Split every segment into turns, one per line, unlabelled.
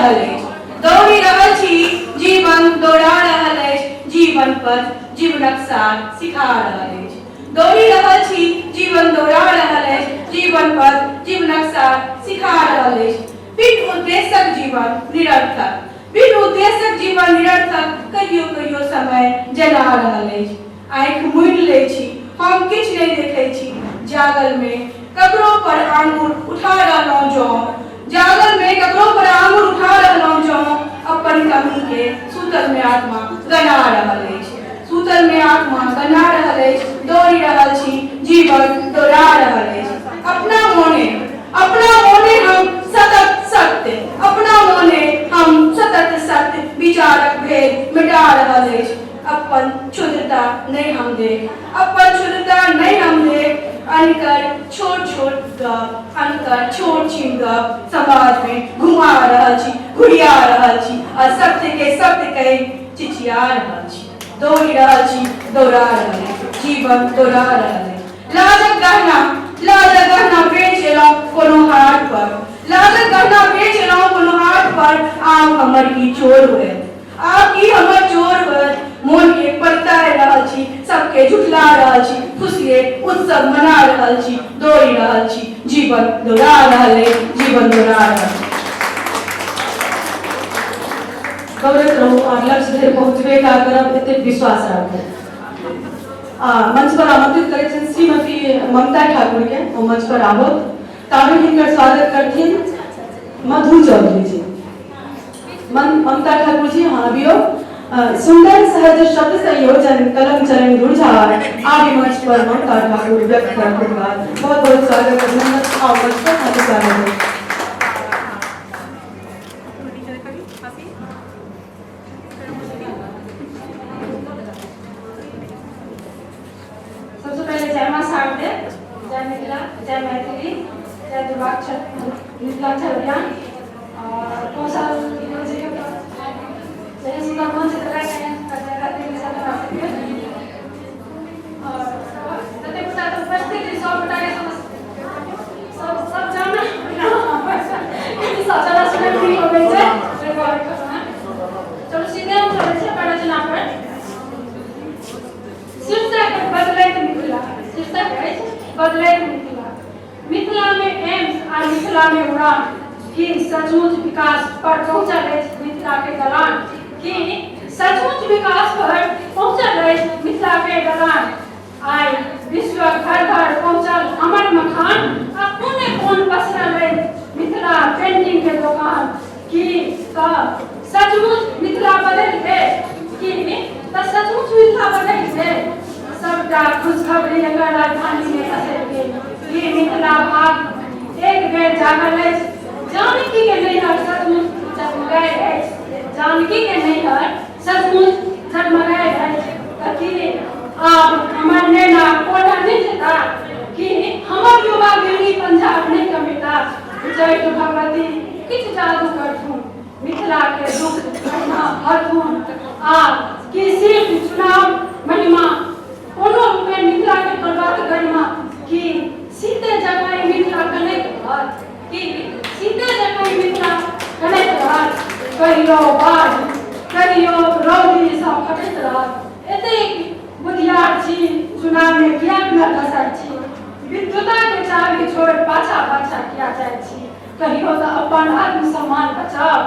रहल अछि। दौड़ि रहल छी, जीवन दौड़ा रहल अछि, जीवन पथ जीवनक सार सिखा रहल अछि। दौड़ि रहल छी, जीवन दौड़ा रहल अछि, जीवन पथ जीवनक सार सिखा रहल अछि। बिन उद्देश्यक जीवन निरर्थक, बिन उद्देश्यक जीवन निरर्थक, कहियो कहियो समय जना रहल अछि। आँखि मुनि लै छी, हम किछु नहि देखै छी। जागलमे ककरो पर आंगुर उठा रहलहुँ जँ, जागलमे ककरो पर आंगुर उठा रहलहुँ जँ, अपन कमीके सूतलमे आत्मा गना रहल अछि। सूतलमे आत्मा गना रहल अछि। दौड़ि रहल छी, जीवन दौड़ा रहल अछि। अपना मोने, अपना मोने हम सतत सत्य, अपना मोने हम सतत सत्य, विचारक भेद मिटा रहल अछि। अपन क्षुद्रता नहि हम देख, अपन क्षुद्रता नहि हम देख, अनकर छोट छोट गप, अनकर छोट छीन गप समाज में घुमा रहल छी, घुरिया रहल छी आ सत्य के सत्य कहि चिचिया रहल छी। दौड़ि रहल छी, दौड़ा रहल अछि, जीवन दौड़ा रहल अछि। लाजक गहना, लाजक गहना बेच एलहुँ कोनो हाट पर, लाजक गहना बेच एलहुँ कोनो हाट पर, आब हमर ई चोर होयत, आब की हमर चोर होयत। मोन के परतारि रहल छी, सबके झुठला रहल छी, खुशिये उत्सव मना रहल छी। दौड़ि रहल छी, जीवन दौड़ा रहल अछि, जीवन दौड़ा रहल अछि।
दौड़ैत रहू और लक्ष्य धरि पहुँचबे का करब, एतेक विश्वास राखू। आ मंच पर आमंत्रित करै छनि श्रीमती ममता ठाकुर के, ओ मंच पर आबत ताबे हिनकर स्वागत करथिन मधु चौधरी जी। ममता ठाकुर जी हाँ अबियो। सुंदर सहज शब्द संयोजन कलम चरण धुरझार, आबि मंच पर ममता ठाकुर व्यक्त करथिन बात। बहुत बहुत स्वागत अभिनंदन, आओ मंच पर अहाँके स्वागत है।
सबसे पहले जय माँ शारदे, जय मिथिला, जय मैथिली, जय दुर्गाक्षर मिथिलाक्षर अभियान और कौशल जी के जय सुंदर मंच देलक और जते गोटा तऽ उपस्थित छी सब गोटा के सब सब जाना सब ज्यादा सुनै ठीक हो गई छै। चलू सीधे हम चलै छी अपन रचना पर। शीर्षक बदलैत मिथिला, शीर्षक अछि बदलैत मिथिला। मिथिला में एम्स आ मिथिला में उड़ान, की सचमुच विकास पर पहुंचल अछि मिथिला के दलान, की सचमुच विकास पर पहुंचल अछि मिथिला के दलान। आइ विश्वक घर घर पहुंचल हमर मखान आ कोने कोन पसरल अछि मिथिला पेंटिंग के दोकान। की तऽ सचमुच मिथिला बदलि गेल, की तऽ सचमुच मिथिला बदलि गेल। सबटा खुशखबरी एकर राजधानी मे पसरि गेल। की मिथिला भाग एक बेर जागल अछि, जानकी के नैहर सचमुच जगमगायल अछि, जानकी के नैहर सचमुच जगमगायल अछि। तऽ की आब हमर नेना कोटा नहि जेता, की हमर युवा दिल्ली पंजाब नहि कमेता। उच्चैठ भगवती किछु जादू करथुन, मिथिला के दुख एहिना हरथुन। आ कि सिर्फ चुनाव महिमा कोनो रूपे मिथिला के करबाक गरिमा। कि सीते जकाँ ई मिथिला कनैत रहत, कि सीते जकाँ ई मिथिला कनैत रहत। कहियो बाढ़ि कहियो रौदी सँ फटैत रहत। एतेक बुधियार छी चुनाव मे किएक न धसैत छी, विद्वता के चाबी छोड़ि पाछा पाछा किया जाइत छी। कहियो तऽ अपन आत्मसम्मान बचाउ,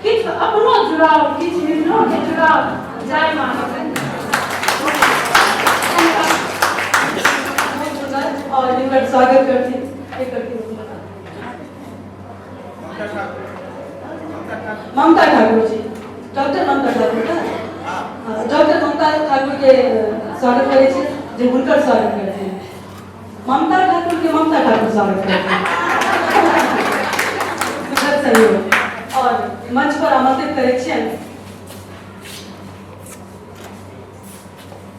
किछु अपनो जुड़ाउ किछु मिथिलो के जुड़ाउ। जय माँ।
बहुत सुंदर और हिनकर स्वागत करथिन के करथिन ममता ठाकुर जी, डॉक्टर ममता ठाकुर ना, डॉक्टर ममता ठाकुर के स्वागत करै छी जे हुनकर स्वागत करथिन। ममता ठाकुर के ममता ठाकुर स्वागत करथिन। सुखद सहयोग और मंच पर आमंत्रित करै छियनि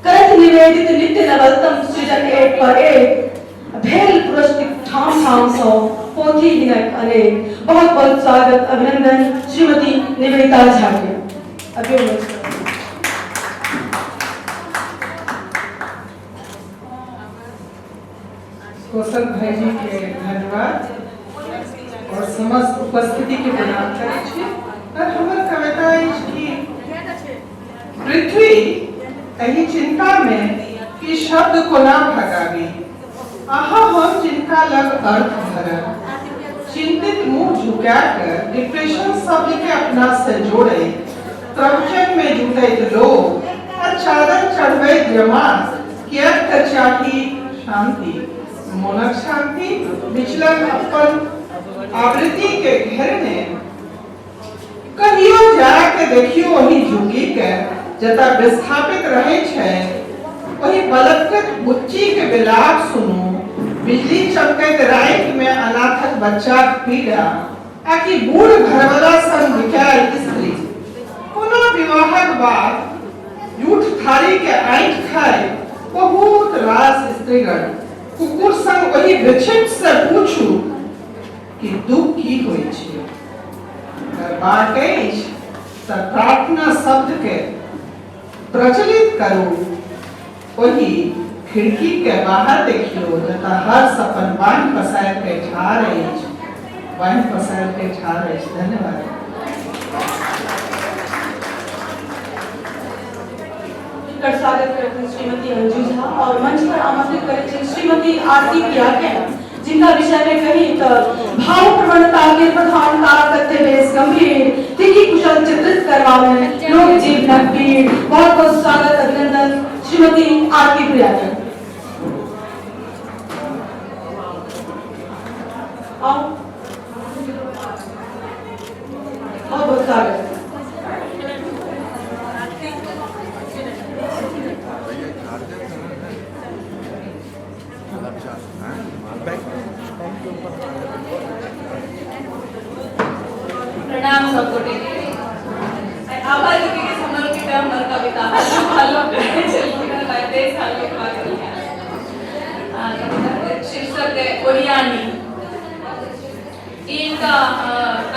करत निवेदित नित्य नवलतम सृजन एक पर एक, भेल पुरस्कृत ठाम ठाम सँ पोथी हिनक अनेक। बहुत बहुत स्वागत अभिनंदन श्रीमती निवेदिता झा के। अभियो मंच पर।
कौशल भाई जी के धन्यवाद। और समस्त उपस्थिति के प्रणाम करै छी। और हमर कविता अछि कि पृथ्वी एहि चिंता में कि शब्द कोना भगाबी, अहाँ हम जिनका लग अर्थ भरल, चिंतित मुंह झुका के डिप्रेशन शब्द के अपना से जोड़े, प्रवचन में जुटैत लोग आ चादर चढ़बैत जमात, किएक तऽ चाही शांति, मोनक शांति, विचलन अपन आवृत्ति के घेरने। कहियो जाके देखियो ओहि झुग्गी के जतऽ विस्थापित रहै छै, ओहि बलात्कृत बुच्ची के विलाप सुनू, बिजली चमकैत राति में अनाथक बच्चाक पीड़ा, आ कि बूढ़ घरवला संग बिकायल स्त्री। कोना विवाहक बाद जूठ थारी के ऐंठ खाय बहुत रास स्त्रीगण कुकुर संग ओहि विक्षिप्त से पूछू कि दुख की होइ छै। करबाक अछि तऽ प्रार्थना शब्द के प्रचलित करू, ओहि खिड़की के बाहर देखियो जतऽ हर्ष अपन बाँहि पसारि के ठाढ़ अछि, बाँहि पसारि के ठाढ़ अछि। धन्यवाद।
हुनकर स्वागत करथिन श्रीमती अंजू झा और मंच पर आमंत्रित करै छनि श्रीमती आरती प्रिया के, जिनका विषय में कही तऽ भाव प्रवणता के प्रधानता कथ्य बेस गंभीर तिथि कुशल चित्रित करवा में लोक जीवनक पीड़। बहुत बहुत स्वागत अभिनंदन श्रीमती आरती प्रिया के। आओ, बहुत बहुत स्वागत।
प्रणाम सब गोटे के। आभा जी के हमर के हमर कविता हल्लुक कहै छलखिन हँ, ताहि से हल्लुक बाजल। शीर्षक है ओरियानी। ई हिनका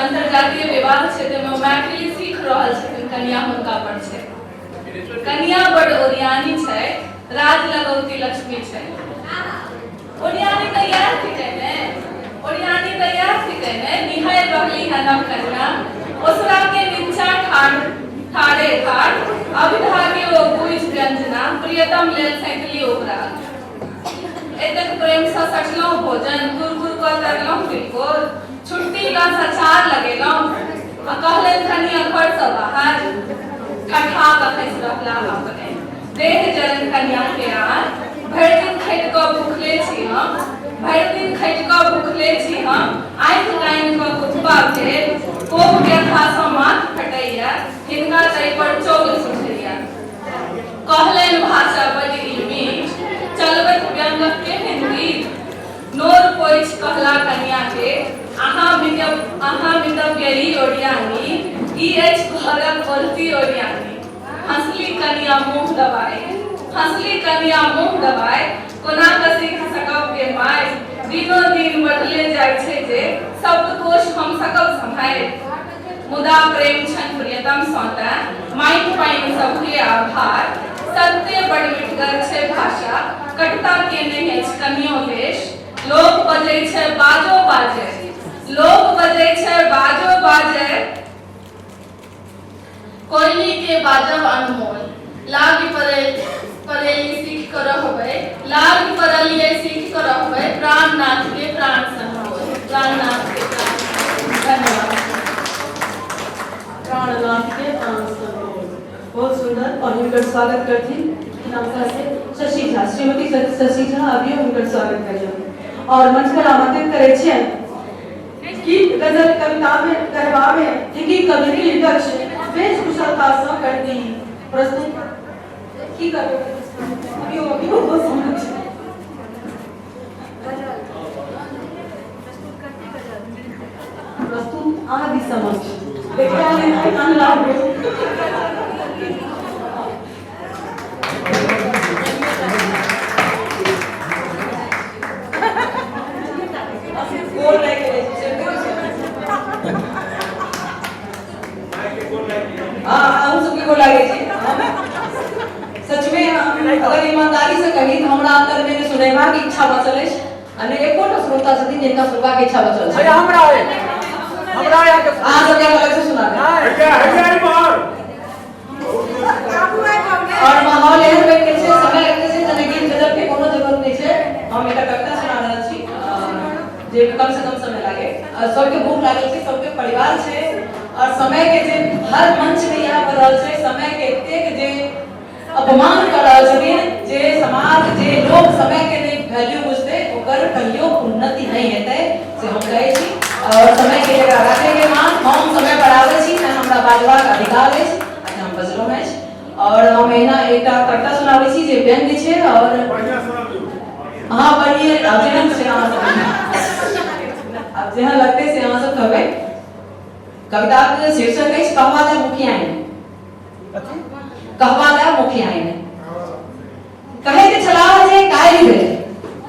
अंतर्जातीय विवाह छै, ताहिमे मैथिली सीख रहल छथिन कनिया, हुनका पर छै। कनिया बड ओरियानी छै, राज लगौती लक्ष्मी छै। ओरियानी तऽ इएह थिकै ने, ओरियानी तऽ इएह थिकै ने। निहारि रहली है नव कनिया, ओसरा के नीचा ठाढ़ ठाढ़े ठाढ़, अभिधा के ओ बुझि व्यंजना, प्रियतम लेल सैंतली ओकरा। एतेक प्रेमसँ सटलहुँ भोजन, कुरकुर कऽ तरलहुँ तिलकोर, छुट्टी लऽ सचार लगेलहुँ आ कहलनि कनिया घरसँ बाहर। ठठा कऽ हँसि रहला अपने, देह जरन कनिया के आर। भरि दिन खटि कऽ भुखले छी हम, भरि दिन खटि कऽ भुखले छी हम, आँखि कानि कऽ कुथबा भेल। कोप व्यथासँ माथ फटैया, हिनका ताहि पर चौल सुझैया। कहलनि भाषा बड ई मीठ, चलबैत व्यंगक केहन गीत। नोर पोछि कहला कनिया के, अहाँ मितव्ययी ओरियानी, ई अछि घरक ओलती ओरियानी। हँसली कनिया मुँह दबाय, हँसली कनिया मुँह दबाय, कोना कऽ सीख सकब गे माय। दिनो दिन बढ़ले जाइ छै जे शब्दकोश हम सकब सम्हारि। मुदा प्रेम छनि प्रियतम सँ तैं माटि पानि सबके आभार। सत्ते बड़ मिठगर छै भाषा, कटता के नहि अछि कनियो लेश। लोक बजै छै बाजो बाजै, लोक बजै छै बाजो बाजै, कोयली के बाजब अनमोल। लागि पड़ेली सीख कऽ रहबै, लागि पड़लियै सीख कऽ रहबै, प्राणनाथ के प्राण सनमोल, प्राणनाथ के प्राण। धन्यवाद।
प्राणनाथ के प्राण सनमोल, बहुत सुंदर। और हुनकर स्वागत करथिन नामता से शशि झा, श्रीमती शशि झा अभियो हुनकर स्वागत करियौ। और मंच पर आमंत्रित करै छियनि गीत गजल कविता में कहबा में हिंदी कवित्री दक्ष बेस कुशलता सँ करती प्रस्तुत। की करबै अभियो अभियो बहुत समझ। प्रस्तुत आदि समक्ष देखा नहीं कान लाभ।
गोर लागि गेलै छै। हाँ, अहूँ सबके गोर लागै छी। सचमे हम अगर ईमानदारी से कही तऽ हमरा अन्दरमे ने सुनेबाक इच्छा बचल अछि। आ नहि एकोटा श्रोता छथिन जिनका सुनबाक इच्छा बचल छै।
भैया हमरा है, हमरा यहाँ के
अहाँ सबके हम अलग से सुना देब।
हैया हैया इम्हर।
और माहौल एहन बनि गेल छै, समय एहन छै जेना गीत गजल के कोनो जरूरत नहि छै। हम एकटा कविता सुना रहल छी जे कम से कम समय लागे। और सबके भूख लागल छै, सबके परिवार छै और समय के जे हर मंच में इएह भऽ रहल छै, समय के एतेक जे अपमान कऽ रहल छथिन जे समाज जे लोक समय के नहि वैल्यू बुझतै ओकर कहियो उन्नति नहि हेतै, से हम कहै छी। और समय के जकरा राखै के मान, हम समय पर आबै छी तैं हमरा बाजबाक अधिकार अछि आ हम बजलहुँ अछि। और हम एहिना एकटा कविता सुनाबै छी जे व्यंग्य छै और अहाँ बढ़िए आब जेहन छै अहाँ सब आब जेहन लगतै से अहाँ सब कहबै। कविताक शीर्षक अछि कहवा लए मुखियाइन। कहवा लए मुखियाइन। कहैत छलाह जे काल्हि धरि,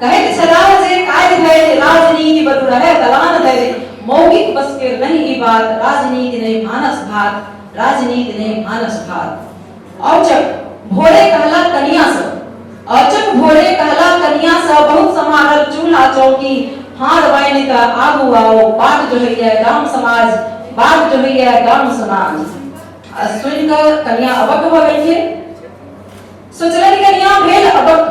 कहैत छलाह जे काल्हि धरि राजनीति बरु रहै दलान धरि, मौगिक बस केर नहि ई बात, राजनीति नहि भानस भात, राजनीति नहि भानस भात। औचक भोरे कहला कनिया सँ, औचक भोरे कहला कनिया सँ, बहुत सम्हारल चूल्हा चौकी, हार बान्हि कऽ आगू आओ, बाट जोहैया गाम समाज, बाट जोहैया गाम समाज। आ सुनि कऽ कनिया अबक्क भऽ गेलखिन। सोचलनि कनिया भेल अबक्क,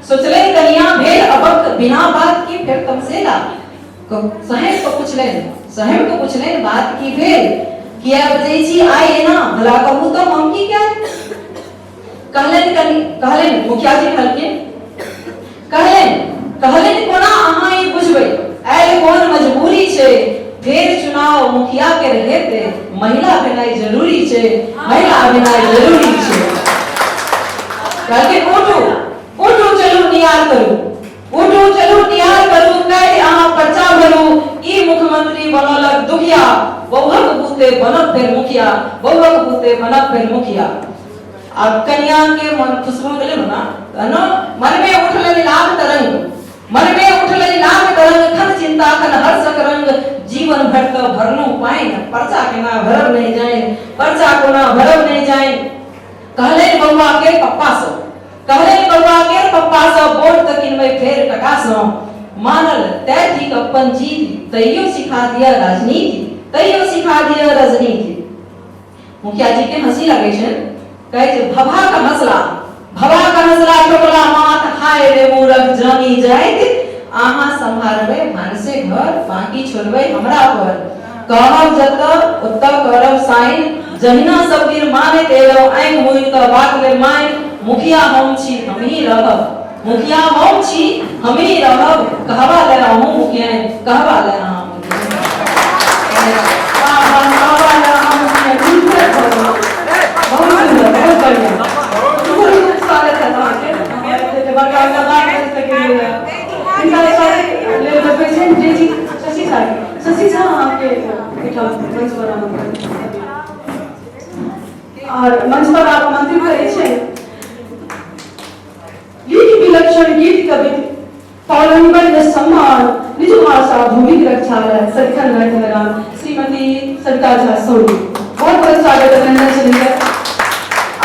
सोचलनि कनिया भेल अबक्क, बिना बात के फेर तमसेला। साहेब के पुछलनि, साहेब के पुछलनि बात की भेल, किया बजै छी आइ एना, भला कहू तऽ हम की कयल। कहलनि कनि, कहलनि मुखिया जी कहलखिन, कहलनि कहलनि कोना अहाँ ई बुझबै, आयल कोन मजबूरी छै, फेर चुनाव मुखिया के हेतै, महिला भेनाइ जरूरी छै, महिला भेनाइ जरूरी छै। कहलखिन उठू उठू चलू नियार करू, उठू चलू नियार करू, काल्हि अहाँ पर्चा भरू, ई मुख्यमंत्री बनौलक दुखिया, बौहक बूते बनब फेर मुखिया, बौहक बूते बनब फेर मुखिया। आब कनिया के मन खुश भऽ गेलै ना, तहन मन में उठलनि लाख तरंग, मन में उठलनि लाख तरंग, खन चिंता खन हर्षक रंग, जीवन भरि तऽ भरलहुँ पानि, पर्चा केना भरब नहि जानि, पर्चा कोना भरब नहि जानि। कहलनि बौआ के पप्पा सँ, कहलनि बौआ के पप्पा सँ, वोट तऽ किनबै फेर टका सँ, मानल तै ठीक अपन जीत, तैयो सिखा दिअ राजनीति, तैयो सिखा दिअ राजनीति। मुखिया जी के हंसी लगै छनि, कहै छै भभा के हंसला, भभा के हंसला ठोकला माथ, हाय रे मूरख जानी जाइत, अहाँ सम्हारबै भानसे घर, बाकी छोड़बै हमरा पर, कहब जतऽ ओतऽ करब साइन, जहिना सब दिन मानैत एलहुँ, आँखि मुनि कऽ बात ले मानि, मुखिया हम छी हमही रहब, मुखिया हम छी हमही रहब, कहबा ले अहूँ मुखियाइन, कहबा ले अहाँ मुखियाइन।
वाह वाह, कहबा ले अहाँ मुखियाइन, सुन्दर भऽ गेल। बहुत सुन्दर, बहुत बढ़िया। बहुत खूब स्वागत है अहाँके। एते बड़का बड़का बात कहि सकैए। हिनका स्वागत लेल बजबै छनि जे जी शशि झा। शशि झा अहाँके एहिठाम मंच पर आमंत्रित और मंच पर आप आमंत्रित करै छियनि। लिख विलक्षण गीत कवित पौलनि बड़ सम्मान, निज भाषा भूमिक रक्षा लय सदिखन रहत हैरान, श्रीमती सविता झा सोनी। बहुत बहुत स्वागत अभिनंदन छनि हिनकर।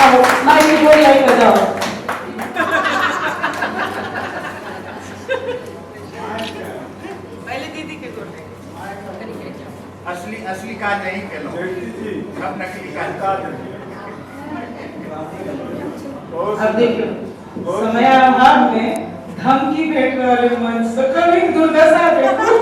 आओ माइक के गोर लागि कऽ जाओ।
पहले दीदी के गोर लागि।
असली असली काज नहीं केलहुँ, सब नकली काज।
अब देखियो समय अभाव में धमकी भेट रहल है मंच से, कभी दुर्दशा देखू।